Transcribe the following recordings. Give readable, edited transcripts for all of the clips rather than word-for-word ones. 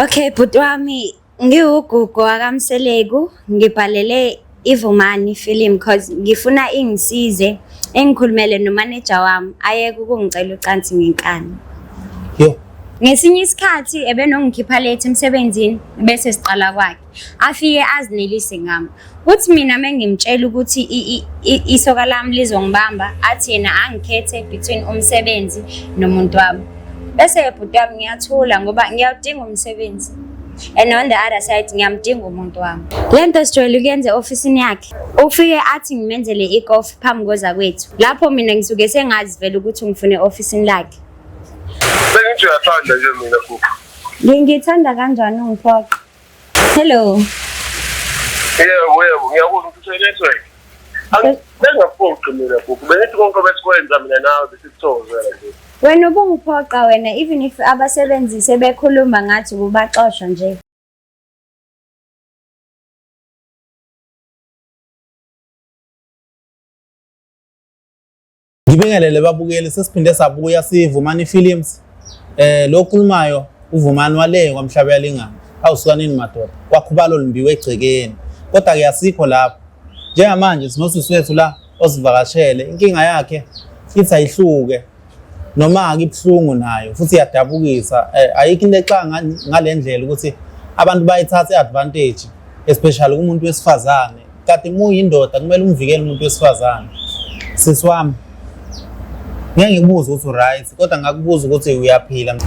Okay bhuti wami, ngiwuGugu wakaMseleku, ngibhalele iVumani film cause ngifuna ingisize engikhulumele nomaneja wami ayeke ukungicela ucansi ngenkani. Yo. Ngesinye isikhathi ebenongikhipha late emsebenzini bese siqala kwakhe. Afike azinelise ngami. Kuthi mina mengimtshela ukuthi isoka lami lizongibamba athi yena angikhethe between umsebenzi nomuntu wami. Bese bhuti wami ngiyathula ngoba ngiyawudinga umsebenzi. And on the other side ngiyamdinga umuntu wami. Le nto sijwayele ukuyenza e-ofisini yakhe. Ufike athi ngimenzele ikofi phambi kozakwethu. Lapho mina ngisuke sengazi vele ukuthi ungifune e-ofisini lakhe. Bengithi uyathanda nje mina Gugu. Ngingithanda kanjani ungiphoqa? Hello. Yebo yebo ngiyakuzwa ukuthi network. Bengingakuphoqi mina Gugu. Bengithi konke besikwenza mina nawe besikuthokozela nje. Wena ubungiphoqa wena even if abasebenzi sebekhuluma ngathi ububaxosha nje. Ngibingelele babukeli sesiphinde sabuya siVumani Films. Lo okhulumayo uVumani wale kwaMhlaba yalingana. Awusukanini madoda. Kwakhubalo limbiwe egcekeni. Kodwa ke asikho lapho. Njengamanje sinosisi wethu la osivakashele. Inkinga yakhe ithi ayihluke. Noma ke ibuhlungu nayo futhi iyadabukisa. Ayikho into exaka ngale ndlela ukuthi abantu bayithathe advantage especially kumuntu wesifazane. Kade uma uyindoda kumele umvikele umuntu wesifazane. Sisi wami, ngeke ngikubuze ukuthi u-right kodwa ngakubuza ukuthi uyaphila.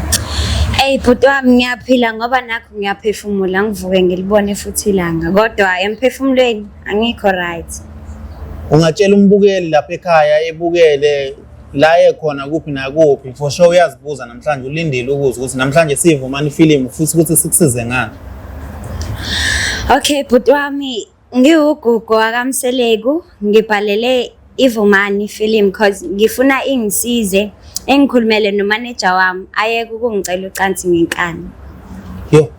Ey bhuti wami ngiyaphila ngoba nakho ngiyaphefumula ngivuke ngilibone futhi ilanga kodwa emphefumulweni angikho right. Ungatshela umbukeli lapha ekhaya ebukele la ekhona kuphi nakuphi for sure uyazibuza namhlanje ulindile ukuzwa ukuthi namhlanje siVumani ifilimu futhi ukuthi sikusize ngani. Okay bhuti wami, ngiwuGugu wakaMseleku, ngibhalele iVumani film cause ngifuna ingisize engikhulumele nomaneja wami ayeke ukungicela ucansi ngenkani. Yo.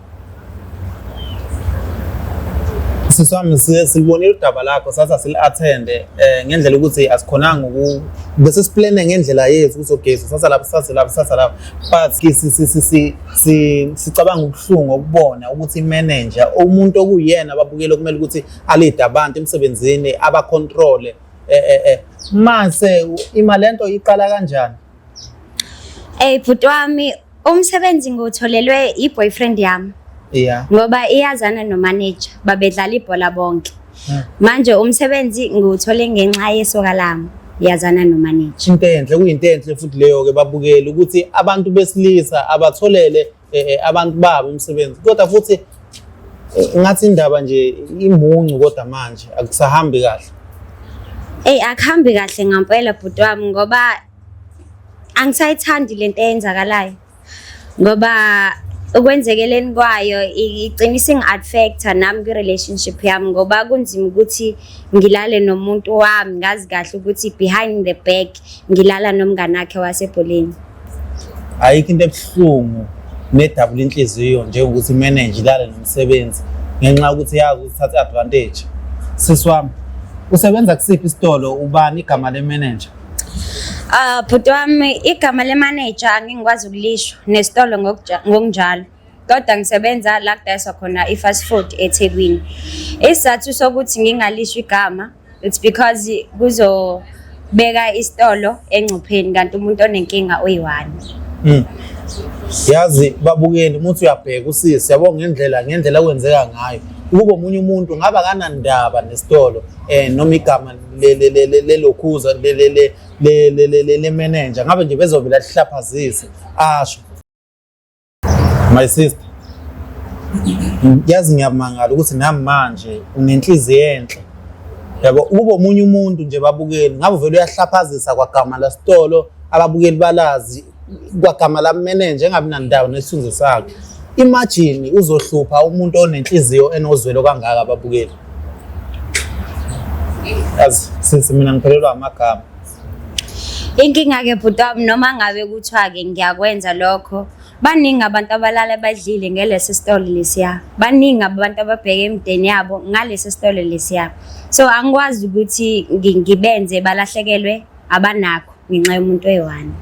Sisi wami silibonile udaba lakho sathi asili-athende ngendlela ukuthi asikhonanga uku bese siplane ngendlela yethu ukuthi okay sithatha lapha sithathe lapha sithatha lapha but sicabanga ubuhlungu okubona ukuthi imanager umuntu okuyena ababukele okumele ukuthi alide abantu emsebenzini abacontrole mase ima lento iqala kanjani? Ey bhuti wami, umsebenzi ngiwutholelwe i-boyfriend yami. Ngoba iyazana nomanager, babedlala ibhola bonke. Manje umsebenzi ngiwuthole ngenxa yesoka lami, iyazana nomanager. Into enhle, kuyinto enhle futhi leyo ke babukeli ukuthi abantu besilisa abatholele abantu babo umsebenzi. Kodwa futhi ngathi indaba nje imuncu kodwa manje akusahambi kahle. Ey akuhambi kahle ngampela bhuti wami ngoba angisayithandi lento eyenzakalayo. Ngoba ukwenzekeleni kwayo igcina isingi-affecta nami kwi-relationship yami ngoba kunzima ukuthi ngilale nomuntu wami ngazi kahle ukuthi behind the back ngilala nomngane wakhe wasebholeni. Ayikho into ebuhlungu nedabula inhliziyo njengokuthi imanage ilale nomsebenzi ngenxa yokuthi yazi ukuthi thatha i-advantage. Sisi wami, usebenza kusiphi isitolo, ubani igama le-manager? Bhuti wami, igama le-manager angingikwazi ukulisho nesitolo ngokunjalo. Kodwa ngisebenza la kudayiswa khona i-fast food eThekwini. Isizathu sokuthi ngingalisho igama it's because kuzobeka isitolo engcupheni kanti umuntu onenkinga uyi-one. Yazi babukeli uma uthi uyabheka usisi yabo ngendlela okwenzeka ngayo. Ukuba omunye umuntu ngaba kanandaba nesitolo noma igama lelokhuza le manager ngabe nje bezovela lihlaphazise asho. My sister, yazi ngiyamangala ukuthi nami manje unenhliziyo enhle. Yabo ukuba omunye umuntu nje babukeli ngabe uvele uyahlaphazisa kwagama lasitolo ababukeli balazi kwagama la manager engabi nandawo nesithunzi sakhe. Imagine uzohlupha umuntu onenhliziyo enozwelo kangaka ababukeli. Yazi sisi mina ngiphelelwa amagama. Inkinga ke bhuti wami noma ngabe kuthiwa ke ngiyakwenza lokho baningi abantu abalala badlile ngelesi sitolo lesiya, baningi abantu ababheke imindeni yabo ngalesi sitolo lesiya. So angikwazi ukuthi ngibenze balahlekelwe abanakho ngenxa yomuntu oyi-one.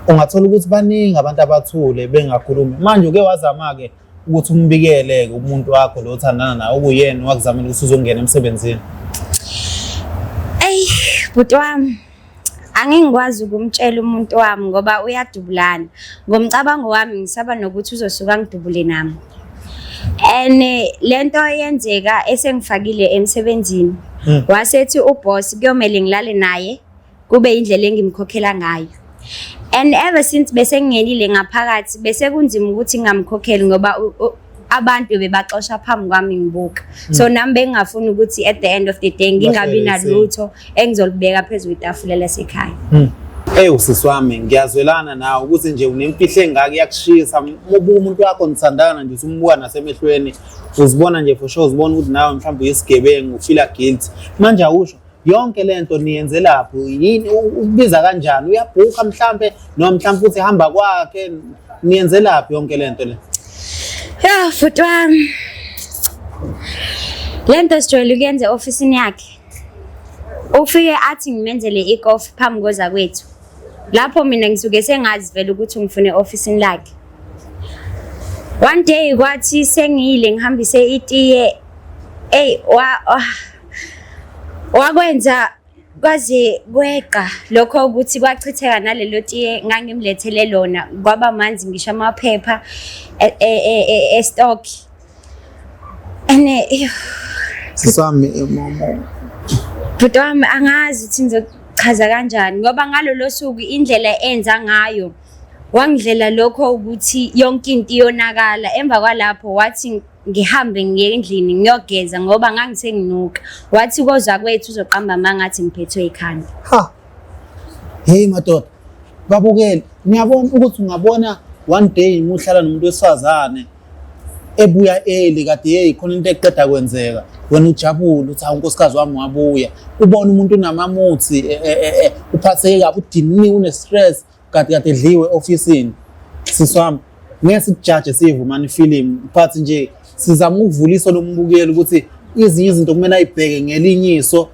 Ungathola ukuthi baningi abantu abathule bengakhulumi. Manje uke wazama-ke ukuthi umbikele-ke umuntu wakho lo othandana naye okuyena wakuzamela ukuthi uzongena emsebenzini? Eyi, bhuti wami, angingikwazi ukumtshela umuntu wami ngoba uyadubulana. Ngomcabango wami ngisaba nokuthi uzosuka angidubule nami. And lento eyenzeka esengifakile emsebenzini, wasethi uboss kuyomele ngilale naye kube indlela engimkhokhela ngayo. And ever since bese ngingenile ngaphakathi bese kunzima ukuthi ngingamkhokheli ngoba abantu bebaxosha phambi kwami ngibuka. So nami bengingafuni ukuthi at the end of the day ngingabi nalutho engizolibeka phezu kwetafula lasekhaya. Hey usisi wami, ngiyazwelana nawe ukuthi nje unemfihlo engaka iyakushisa. Ubuka umuntu wakho nithandana nje, usumbuka nasemehlweni, uzibona nje for sure, uzibona ukuthi nawe mhlawumbe uyisigebengu, ufila guilty. Manje awusho yonke lento niyenzelaphi? Yini ukubiza kanjani? Uyabhukha mhlambe noma mhlambe uthi hamba kwakhe, niyenzelaphi yonke lento le? Ya, futhi wami. Le nto sijwayele ukuyenza e-ofisini yakhe. Ufike athi ngimenzele ikofi phambi koza kwethu. Lapho mina ngisuke sengazi vele ukuthi ungifune e-ofisini lakhe. One day kwathi sengiyile ngihambise itiye, ey wakwenza kwaze kweqa lokho ukuthi kwachitheka nalelo tiye ngangimlethele lona, kwaba manzi ngisho amaphepha e-stock. And Sisi wami, bhuti wami, angazi ukuthi ngizochaza kanjani ngoba ngalolo suku indlela enza ngayo wangidlela lokho ukuthi yonke into iyonakala. Emva kwalapho wathi ngihambe ngiye endlini ngiyogeza ngoba ngangisenginuka. Wathi koza kwethu uzoqamba amanga athi ngiphethwe ikhanda. Ha. Hey madoda, babukeli, niyabona ukuthi ungabona one day muhlala nomuntu wesifazane ebuya early kade hey khona into eqeda kwenzeka, wena ujabule uthi hawu unkosikazi wami wabuya. Ubona umuntu unamamuthi, uphatheke kabi, udiniwe, une-stress, kade kade edliwe ofisini. Sisi wami, ngeke sikujaje siyiVumani Film, but nje sizama ukuvula iso lombukeli ukuthi ezinye izinto kumele ayibheke ngelinye iso,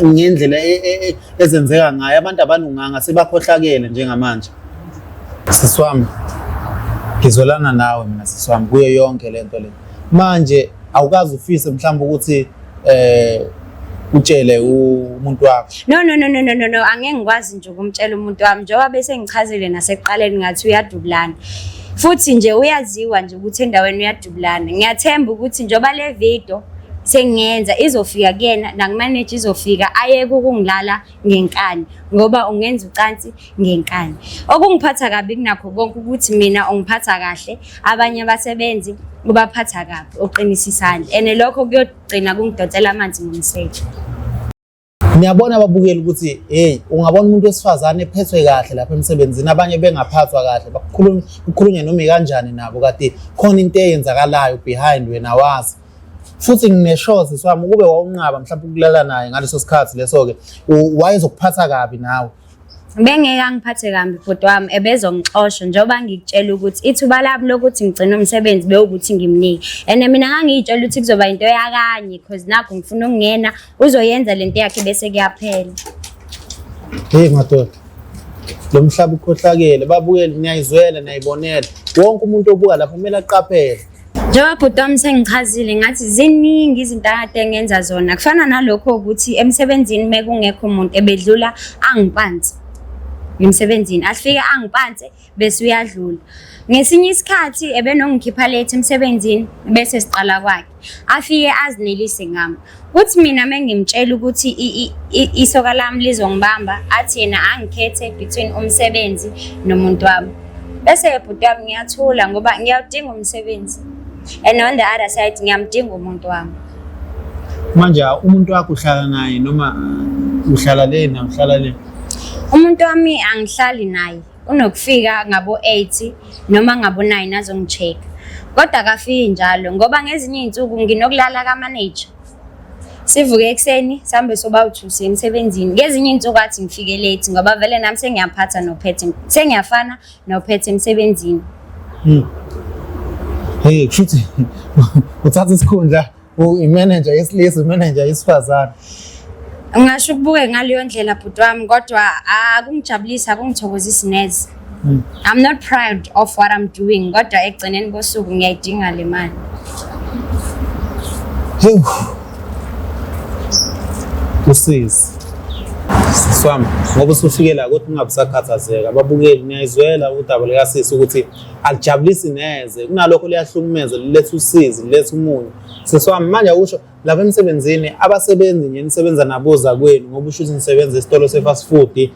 ngendlela ezenzeka ngayo. Abantu abalunganga, sebakhohlakele njengamanje. Sisi wami, ngizwelana nawe mina sisi wami kuyo yonke lento le. Manje awukaze ufise mhlawumbe ukuthi utshele umuntu wakho? No, no, no, no, no, no, no, angeke ngikwazi nje ukumtshela umuntu wami njengoba bese ngichazile nasekuqaleni ngathi uyadubulana. Futhi nje uyaziwa nje ukuthi endaweni uyadubulana. Ngiyathemba ukuthi njengoba le video sengiyenza izofika kuyena nakumaneja izofika, ayeke ukungilala ngenkani ngoba ungenza ucansi ngenkani. Okungiphatha kabi kunakho konke ukuthi mina ungiphatha kahle, abanye abasebenzi ubaphatha kabi, uqinisa isandla. And lokho kuyogcina kungidonsela amanzi ngomsele. Niyabona ababukeli ukuthi hey, ungabona umuntu wesifazane ephethwe kahle lapha emsebenzini, abanye bengaphathwa kahle, bakukhulunywa kukhulunywe noma kanjani nabo, kade khona into eyenzakalayo behind, wena wazi. Futhi ngine-sure sisi wami, ukube wawunqaba mhlawumbe ukulala naye ngaleso sikhathi leso-ke, wayezokuphatha kabi nawe. Bengeke angiphathe kambi bhuti wami, ebezongixosha njengoba ngikutshela ukuthi ithuba lami lokuthi ngigcine umsebenzi bewukuthi ngimnike. And mina ngangiyitshela ukuthi kuzoba into yakanye because nakho ngifuna ukungena, uzoyenza lento yakhe bese kuyaphela. Hey madoda, lo mhlaba ukhohlakele. Babukeli, niyayizwela, niyayibonela. Wonke umuntu obuka lapho kumele aqaphele. Njengoba bhuti wami sengichazile ngathi ziningi izinto akade ngenza zona. Kufana nalokho ukuthi emsebenzini mekungekho umuntu ebedlula angipansi. Emsebenzini afike angipanse bese uyadlula. Ngesinye isikhathi ebenongikhipha late emsebenzini bese siqala kwakhe. Afike azinelise ngami. Kuthi mina mengimtshela ukuthi isoka lami lizongibamba, athi yena angikhethe between umsebenzi nomuntu wami. Bese bhuti wami ngiyathula ngoba ngiyawudinga umsebenzi. And on the other side ngiyamdinga umuntu wami. Manje umuntu wakho uhlala naye noma uhlala le na uhlala le? Umuntu wami angihlali naye. Unokufika ngabo 8 noma ngabo 9 azongi-check. Kodwa akafiki njalo ngoba ngezinye izinsuku nginokulala ka-manager. Sivuke ekuseni sihambe sobawu-two siye emsebenzini. Ngezinye izinsuku athi ngifike late ngoba vele nami sengiyaphatha nophethe, sengiyafana nophethe emsebenzini. Hey, kushuthi uthatha isikhundla, imanager yesilisa, imanager yesifazane. Ngingasho ukubuke ngaleyo ndlela bhuti wami kodwa akungijabulisi akungithokozisi neze. I'm not proud of what I'm doing kodwa ekugcineni kosuku ngiyayidinga le mali. Hewu. Usisi. Sisi wami, ngoba usufike la kodwa ungabe usakhathazeka. Ababukeli niyayizwela udaba likasisi ukuthi alijabulisi neze. Kunalokho liyahlukumeza, liletha usizi, liletha umunyu. Sisi wami, manje awusho lapha emsebenzini abasebenzi nje nisebenza nabo zakwenu ngoba usho ukuthi nisebenza esitolo se-fast food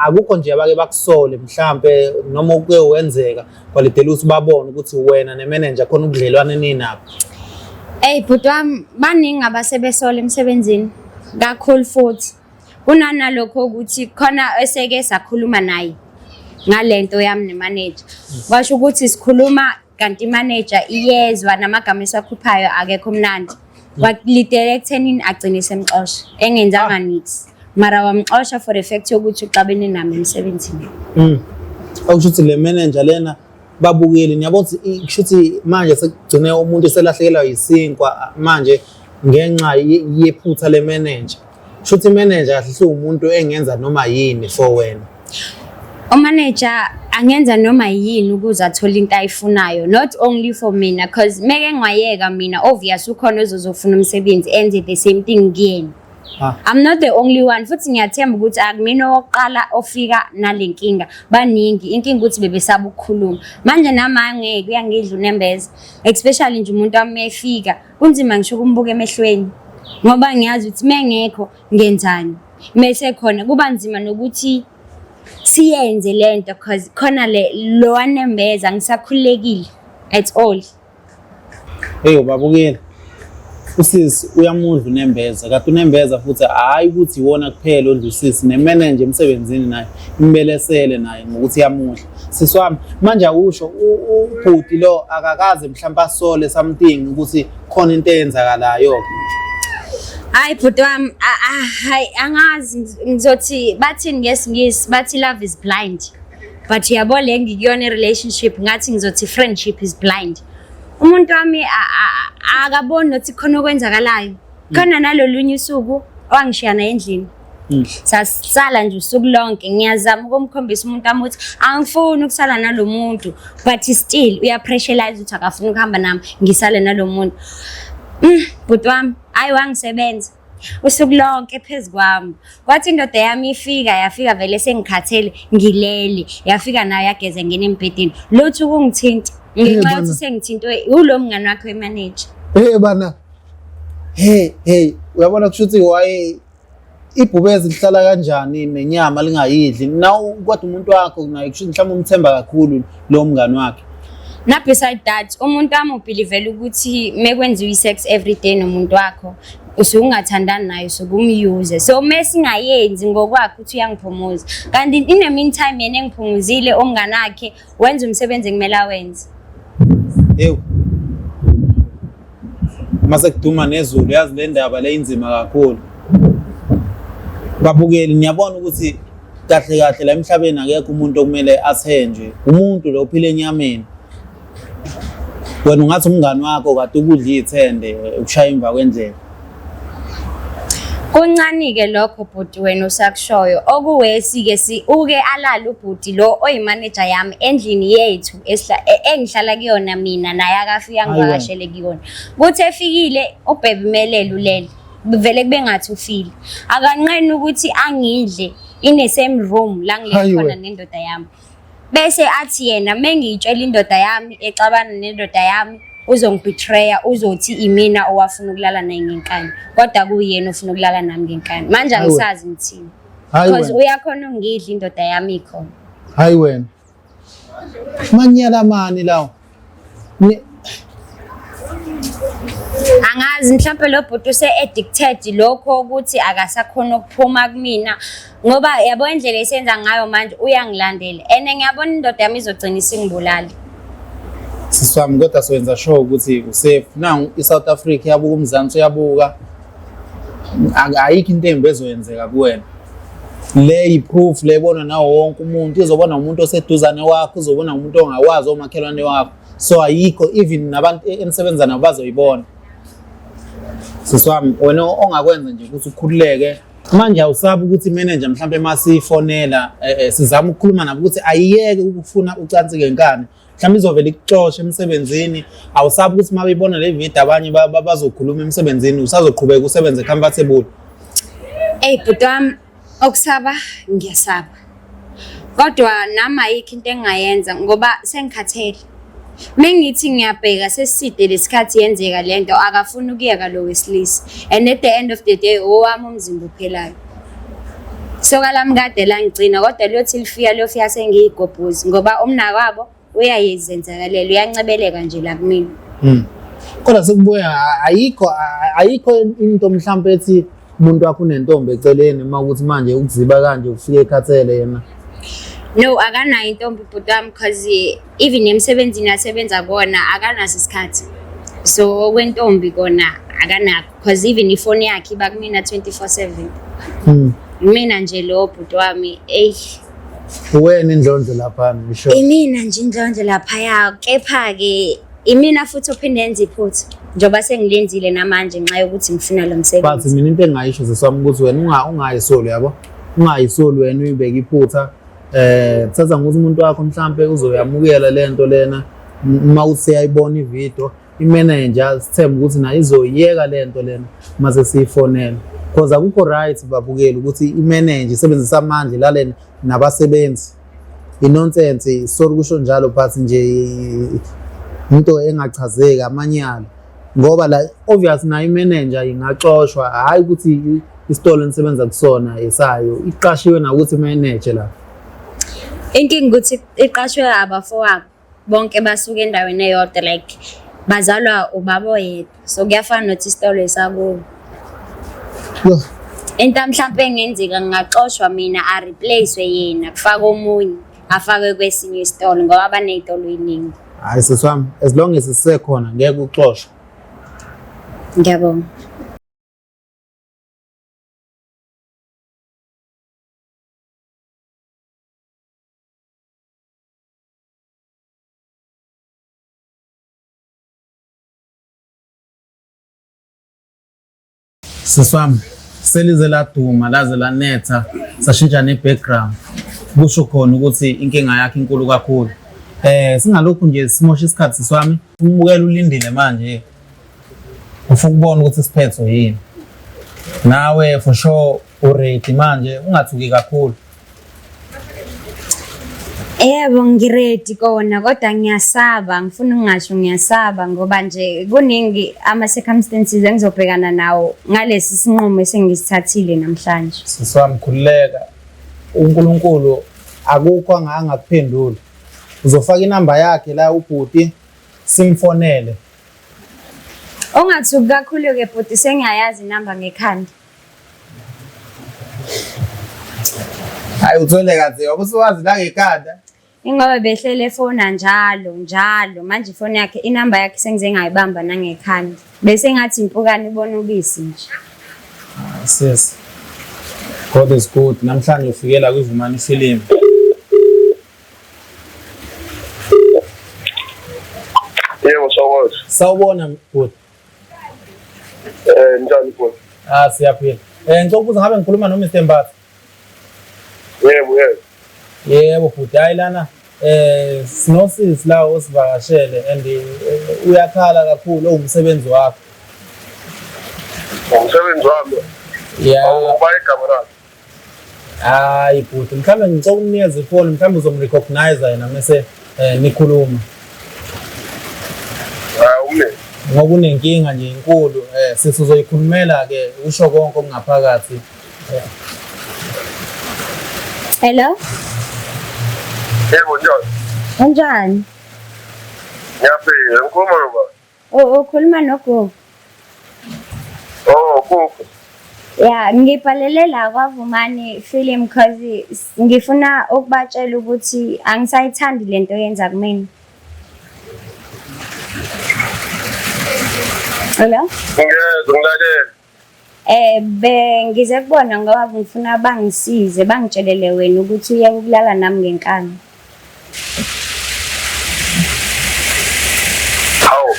akukho nje abake bakusole mhlampe noma okuke wenzeka kwalidela ukuthi babone ukuthi wena nemenenja khona ubudlelwane ninabo. Ey bhuti wami baningi abasebesola emsebenzini kakhulu futhi kunanalokho ukuthi khona eseke sakhuluma naye ngalento yami nemanager kwasho ukuthi sikhuluma kanti imanager iyezwa namagama esiwakhuphayo akekho mnandi wakulidela ekuthenini agcine semxosha engenzanga niks mara wamxosha for the fact yokuthi uxabene nami emsebenzini. Okusho ukuthi le manager lena babukeli niyabona ukuthi kusho ukuthi manje sekugcine umuntu eselahlekelwa yisinkwa manje ngenxa yephutha le manager. Kusho ukuthi imanager kahle hle umuntu engenza noma yini for wena. Umanager angenza noma yini ukuze athole into ayifunayo not only for mina cause meke ngiwayeka mina obvious ukhona ozozofuna umsebenzi enze the same thing kuyena. I'm not the only one futhi ngiyathemba ukuthi akumina owokuqala ofika nale nkinga baningi inkinga ukuthi bebesaba ukukhuluma manje nami angeke kuyangidla unembeza especially nje umuntu wami efika kunzima ngisho ukumbuka emehlweni ngoba ngiyazi ukuthi mengekho ngenzani mese khona kuba nzima nokuthi siyenze lento cause khona le lo wanembeza ngisakhululekile at all. Hey ubabukile usisi uyamudla unembeza kade unembeza futhi hhayi ukuthi iwona kuphela odla usisi nemenenja emsebenzini naye imbelesele naye ngokuthi iyamudla sisi wami manje awusho ubhuti lo akakaze mhlawumbe asole something ukuthi khona into eyenzakalayo-ke. Hayi bhuti wami hayi angazi ngizothi bathini ngesiNgisi bathi love is blind but yabo le ngikuyona i-relationship ngathi ngizothi friendship is blind. Umuntu wami akaboni nokuthi khona okwenzakalayo. Khona nalolunye usuku wangishiya naye endlini. Sasala nje usuku lonke ngiyazama ukumkhombisa umuntu wami ukuthi angifuni ukusala nalo muntu but still uyapressurize ukuthi akafuni ukuhamba nami ngisale nalo muntu. Bhuti wami hayi wangisebenza usuku lonke phezu kwami. Kwathi indoda yami ifika yafika vele sengikhathele ngilele yafika nayo yageza ngena embhedeni lutho ukungithinta ngenxa yokuthi sengithintwe ulo mngani wakhe wemanager. Hey bana. Hey hey uyabona kusho ukuthi waye ibhubezi lihlala kanjani nenyama lingayidli naw kodwa umuntu wakho naye kusho mhlawumbe umthemba kakhulu lo mngani wakhe. Na beside that umuntu wami ubhilivela ukuthi mekwenziwa i-sex every day nomuntu wakho usuke ungathandani naye usuke umuse so mesingayenzi ngokwakhe ukuthi uyangiphumuza kanti in the meantime yena engiphumuzile umngani wakhe wenza umsebenzi ekumele awenze. Ewu. Mase kuduma nezulu yazi le ndaba le inzima kakhulu. Babukeli niyabona ukuthi kahle kahle la emhlabeni akekho umuntu okumele athenjwe. Umuntu lo ophila enyameni. Wena ungathi umngani wakho kade ukudla iy'thende ukushaya emva kwendlela. Kuncane-ke lokho bhuti wena osakushoyo. Okuwesi-ke si uke alale ubhuti lo oyimaneja yami endlini yethu engihlala kuyona mina naye akafika angivakashele kuyona. Kuthi efikile ubhebe umelele ulele. Vele kube ngathi ufile. Akanqeni ukuthi angidle in the same room la ngilele khona nendoda yami. Bese athi yena mengiyitshela indoda yami exabana nendoda yami uzongibetreya uzothi imina owafuna ukulala naye ngenkani kodwa kuyena ofuna ukulala nami ngenkani manje angisazi ngithini because uyakhona ukungidla indoda yami ikhona. Hayi wena manyala mani lawo. Angazi mhlawumbe lo bhuti use-addicted lokho ukuthi akasakhona ukuphuma kumina ngoba yabo indlela esenza ngayo manje uyangilandela and ngiyabona indoda yami izogcina isingibulala. Sisi wami kodwa soyenza sure ukuthi usafe. Nangu i-South Africa iyabuka uMzansi uyabuka. Ayikho into embi ezoyenzeka kuwena. Le yi-proof le ebonwa nawo wonke umuntu, izobona umuntu oseduzane wakho, uzobona umuntu ongawazi omakhelwane wakho. So ayikho even nabantu enisebenza nabo bazoyibona. Sisi wami, wena ongakwenza nje ukuthi ukhululeke manje, awusabi ukuthi imanager mhlawumbe masiyifonela sizama ukukhuluma nabo ukuthi ayiyeke ukufuna ucansi ngenkani, mhlawumbe izovele ikuxoshe emsebenzini. Awusabi ukuthi uma beyibona le video abanye bazokhuluma emsebenzini, usazoqhubeka usebenze comfortable? Eyi bhuti wami, okusaba ngiyasaba, kodwa nami ayikho into engingayenza ngoba sengikhathele. Mengithi ngiyabheka seside lesikhathi yenzeka lento, akafuni ukuyeka lo wesilisa, and at the end of the day owami umzimba uphelayo. Soka lami kade langigcina, kodwa liyothi lifika liyofika sengiyigobhozi ngoba umnakwabo uyayizenzakalela, uyancebeleka nje la kumina. Kodwa sekubuya ayikho into mhlawumbe ethi umuntu wakho unentombi eceleni, uma ukuthi manje ukuziba kanje ufike ekhathele yena. No, akanayo intombi bhuti wami, cause even emsebenzini asebenza kona akanaso isikhathi. So okwentombi kona akanakho, cause even ifoni yakhe iba kumina 24/7. Mina nje lo bhuti wami, eyi. Uwena indlondlo lapha ngisho. Imina nje indlondlo laphaya, kepha-ke imina futhi ophinde yenza iphutha njengoba sengilenzile namanje ngenxa yokuthi ngifuna lo But msebenzi. Mina into engingayisho seswami ukuthi wena ungayisoli, yabo, ungayisoli wena, uyibeke iphutha. Thatha ngokuthi umuntu wakho mhlampe uzoyamukela lento lena uma useyayibona ivideo. Imanager sithemba ukuthi nayo izoyiyeka lento lena mase siyifonela, because akukho right babukeli ukuthi imanager isebenzisa amandla ilalene nabasebenzi. I-nonsense, sorry kusho njalo, but nje into engachazeki, amanyala, ngoba la obvious nayo imanager ingaxoshwa. Hhayi ukuthi isitolo enisebenza kusona esayo, iqashiwe nakuthi manager la. Inkinga ukuthi iqashwe abafowabo bonke, basuka endaweni eyodwa, like bazalwa ubaba oyedwa, so kuyafana nokuthi isitolo esakubo. Yo. Into mhlampe engenzeka, ngingaxoshwa mina, a-replace yena, kufake omunye, afakwe kwesinye isitolo ngoba baney'tolo ey'ningi. Hhayi sisi wami, as long as sisekhona ngeke uxoshwe. Ngiyabonga. Sisi wami, selize laduma laze lanetha, sashintsha ne-background, kusho khona ukuthi inkinga yakhe inkulu kakhulu. Singalokhu nje simosha isikhathi sisi wami, umbukela ulindile manje, ufuna ukubona ukuthi isiphetho yini. Nawe for sure uready manje, ungathuki kakhulu. Yebo, ngi-ready kona, kodwa ngiyasaba, ngifuna ukungasho ngiyasaba ngoba nje kuningi ama-circumstances engizobhekana nawo ngalesi sinqumo esengisithathile namhlanje. Sisi wami, khululeka, uNkulunkulu akukho angakuphenduli. Uzofaka inamba yakhe la ubhuti, simfonele. Ungathuki kakhulu-ke bhuti, sengiyayazi inamba ngekhanda. Hayi, uthole kanzima, usuwazi nangekhanda. Ingoba behlele efona njalo njalo, manje ifoni yakhe, inamba yakhe sengize ngayibamba nangekhanda. Bese ngathi impukane ibona ubisi nje. Sis, God is good. Namhlanje ufikela kwiVumani Film. Yebo, sawubona. Sawubona bhuti. Njani bhuti? Ah, siyaphila. Ngicela ukubuza, ngabe ngikhuluma no Mr Mbatha? Yebo, yebo. Yebo bhuti, hayi lana sinosisi la osivakashele and uyakhala kakhulu, owumsebenzi wakho. Umsebenzi wami. Yeah. Uba igama lakhe. Hayi bhuti, mhlawumbe ngicela ukunikeza ifoni, mhlawumbe uzomrecognize yena mese nikhuluma. Hayi umne. Ngoba unenkinga nje inkulu, sisi uzoyikhulumela ke, usho konke okungaphakathi. Hello? Yebo, njani? Unjani? Ngiyaphila, ngikhuluma noba. Ukhuluma noGogo. Oh, Gogo. Ya, ngibhalele la kwaVumani Film cause ngifuna ukubatshela ukuthi angisayithandi lento oyenza kumina. Hello? Ngiyezwa, ngilalela. Bengize kubona ngoba ngifuna bangisize, bangitshelele wena ukuthi uyeke ukulala nami ngenkani. Hawu.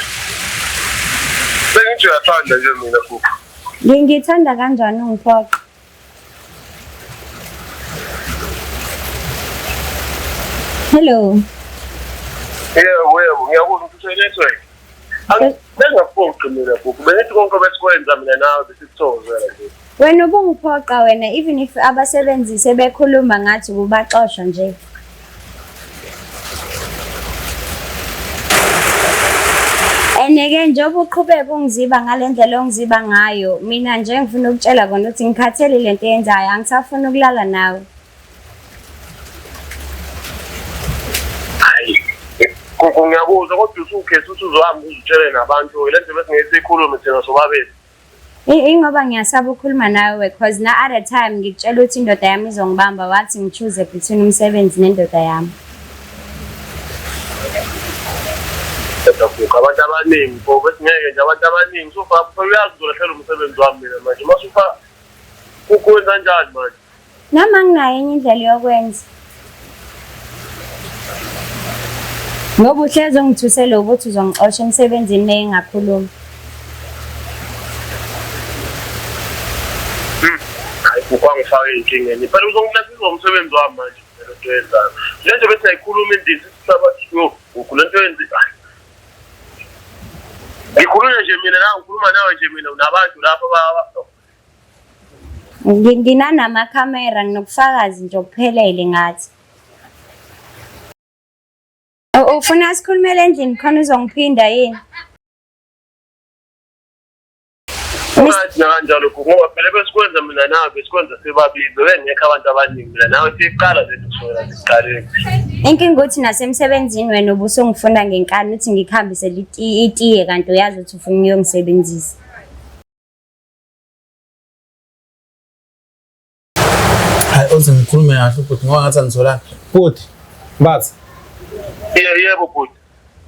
Sengithi uyathuka. Ngiyakuthanda nje mina Gugu. Ngithanda kanjani ungiphoqa? Hello. Yebo, yebo, ngiyakuzwa ukuthi network. Bengingakuphoqi mina Gugu. Bengithi konke besikwenza mina nawe besikuthokozela nje. Wena ubungiphoqa wena even if abasebenzi sebekhuluma ngathi ububaxosha nje. And-ke njengoba uqhubeka ungiziba ngale ndlela ongiziba ngayo, mina nje ngifuna ukutshela kona ukuthi ngikhathele le nto eyenzayo, angisafuni ukulala nawe. Hayi. Gugu ngiyakuzwa kodwa usukhetha ukuthi uzohamba uzitshele nabantu le nto besingeke siyikhulume thina sobabili. Ingoba ngiyasaba ukukhuluma nawe cause na other time ngikutshela ukuthi indoda yami izongibamba wathi ngi-choose between umsebenzi nendoda yami. Kodwa Gugu abantu abaningi pho besingeke nje abantu abaningi usufa uyazi uzolahlela umsebenzi wami mina manje uma usufa kukwenza kanjani manje? Nami anginayo enye indlela yokwenza. Ngoba uhlezi ungithusela ukuthi uzongixosha emsebenzini uma engakhuluma. Hayi Gugu angifake ey'nkingeni phela uzongilahlisa umsebenzi wami manje le nto oyenzayo. Le nto bese ayikhuluma endlini sisaba yo Gugu le nto yenzi ngikhulunywa nje mina la ngikhuluma nawe nje mina unabantu lapha Nginanamakhamera nginobufakazi nje obuphelele ngathi. Ufuna sikhulumele endlini khona uzongiphinda yini? Ungathi nakanjalo Gugu ngoba phela besikwenza mina nawe besikwenza sibabili bebengekho abantu abaningi mina nawe siyiqala lento kusukela sekuqaleni. Inkinga ukuthi nasemsebenzini wena ubusungifuna ngenkani uthi ngikuhambisele itiye kanti uyazi ukuthi ufuna ukuyongisebenzisa. Hayi uze ngikhulume kahle ubhuti ngoba ngathi anizolani. Bhuti, bathi. Yebo yebo bhuti.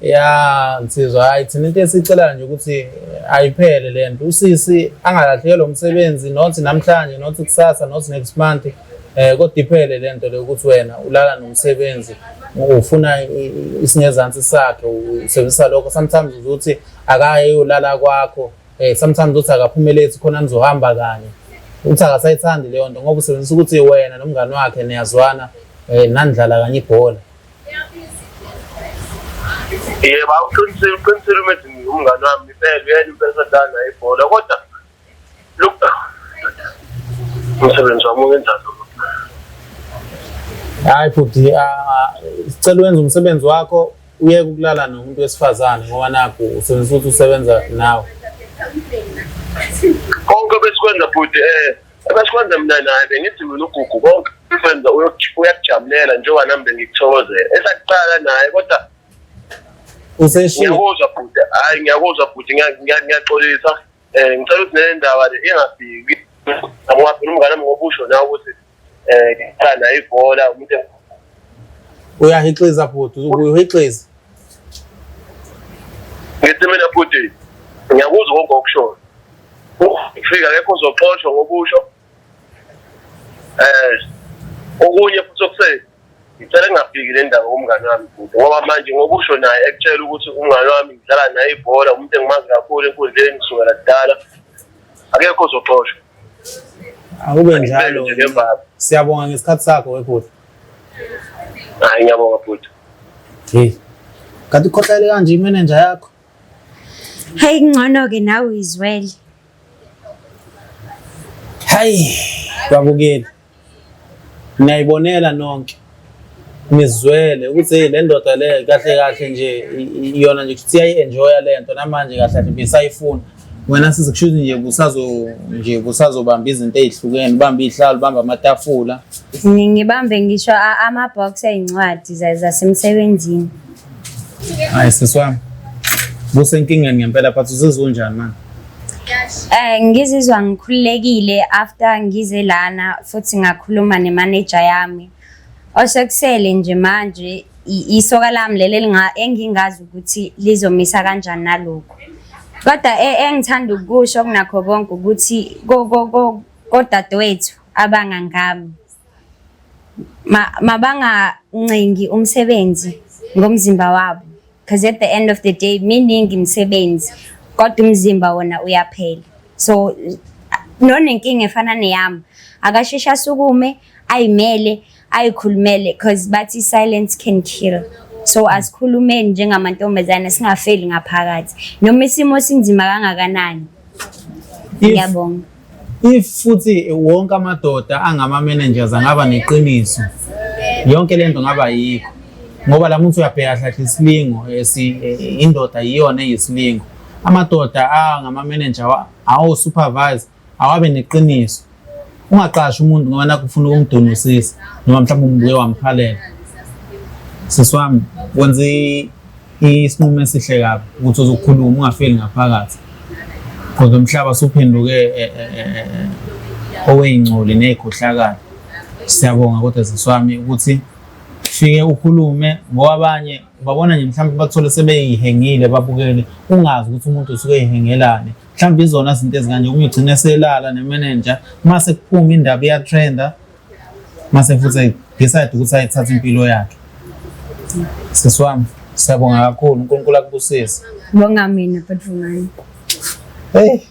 Ya nsizwa hayi thina into esicelayo nje ukuthi ayiphele le nto. Usisi angalahlekelwa umsebenzi not namhlanje not kusasa not next month. Eh kodwa iphele le nto le ukuthi wena ulala nomsebenzi ufuna isingezansi sakhe usebenzisa lokho sometimes uzuthi akaye uyolala kwakho eh sometimes uthi akaphumelethi khona nizohamba kanye uthi akasayithandi leyo nto ngoba usebenzisa ukuthi wena nomngani wakhe niyazwana eh nandlala kanye ibhola. Yebo, awuqinisile uqinisile umethi umngani wami impela uyena impela sadlala naye ibhola kodwa look umsebenzi wami wenzani. Hayi bhuti, sicela wenze umsebenzi wakho uyeke ukulala nomuntu wesifazane ngoba nakhu usebenzisa ukuthi usebenza nawe. Konke besikwenza bhuti ebesikwenza mina naye bengithi mina uGugu konke kwenza uyakujabulela njengoba nami bengikuthokozela esakuqala naye kodwa useshiya. Ngiyakuzwa bhuti, hhayi ngiyakuzwa bhuti, ngiyaxolisa. Ngicela ukuthi le ndaba le ingafiki ngoba phela umngane wami ngoba usho nawe ukuthi ngiqala naye ibhola umuntu Uyahixiza bhuti, uyahixiza. Ngithi mina bhuti ngiyakuzwa konke okushoyo. Ufika akekho uzoxoshwa ngokusho. Okunye futhi okusele ngicela ngingafiki le ndaba kumngane wami bhuti ngoba manje ngokusho naye ekutshela ukuthi umngane wami ngidlala naye ibhola umuntu engimazi kakhulu enkundleni kusukela kudala akekho ozoxoshwa. Akube njalo. Siyabonga ngesikhathi sakho webhuti. Hayi ngiyabonga bhuti. Hey. Kanti ukhohlakele kanje imanager yakho. Hey ngcono ke nawe uyizwele. Hayi, babukeli. Niyayibonela nonke. Nizwele ukuthi hey le ndoda le kahle kahle nje iyona nje kuthi iyayi-enjoya le nto namanje kahle kahle bisayifuna. Wena sisi kusho ukuthi nje busazo nje busazobamba izinto ey'hlukene, ubambe iy'hlalo, ubambe amatafula. Ngibambe ngisho ama-box ey'ncwadi zasemsebenzini. Hayi sisi wami. Busenkingeni ngempela but uzizwa unjani manje? Ngizizwa ngikhululekile after ngize lana futhi ngakhuluma nemanager yami. Osekusele nje manje isoka lami leli engingazi ukuthi lizomisa kanjani nalokhu. Kodwa engithanda ukusho kunakho konke ukuthi kodadewethu abangangami mabangancengi umsebenzi ngomzimba wabo because at the end of the day miningi imisebenzi. Kodwa umzimba wona uyaphela. So nonenkinga efana neyami akasheshe asukume ayimele ayikhulumele cause bathi silence can kill. So asikhulumeni njengamantombazane singafeli ngaphakathi noma isimo sinzima kangakanani. Ngiyabonga. If futhi wonke amadoda angama-managers angaba neqiniso, yonke le nto ngaba yikho. Ngoba la muntu uyabheka hlahle isilingo indoda iyona eyisilingo. Amadoda angama-manager awo-supervisor awabe neqiniso. Ungaqashi umuntu ngoba nakhu ufuna ukumdunusisa noma mhlawumbe umbuye wamkhalela. Sisi wami wenza isinqumo esihle kabi ukuthi uzokhuluma ungafeli ngaphakathi. Kodwa umhlaba usuphenduke e, e, e, owey'ngcoli ney'khohlakalo. Siyabonga kodwa sisi wami ukuthi fike ukhulume ngoba abanye ubabona nje mhlawumbe bakuthole sebeyihengile babukele ungazi ukuthi umuntu usuke eyihengelani. Mhlawumbe izona zinto ezikanje omunye ugcine eselala nemenenja mase kuphuma indaba iyatrenda mase futhi decide ukuthi ayithathe impilo yakhe. Sisi wami siyabonga kakhulu uNkulunkulu akubusise. Bonga mina bhuti Vumani. Hey.